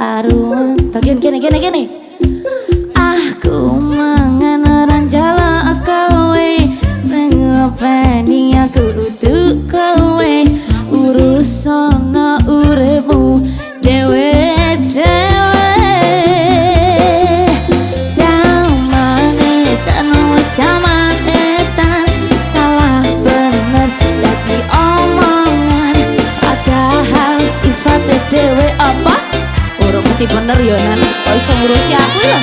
Aruan bagian kene kene kene. Aku mangan ora njaluk kowe, sing ngopeni aku udu kowe, urusono uripmu dhewe dhewe. Jaman edan wis jaman edan, salah bener dadi omongan, padahal sifate dhewe apa urung mesti bener yo, Nan. Kok iso ngurusi aku ya?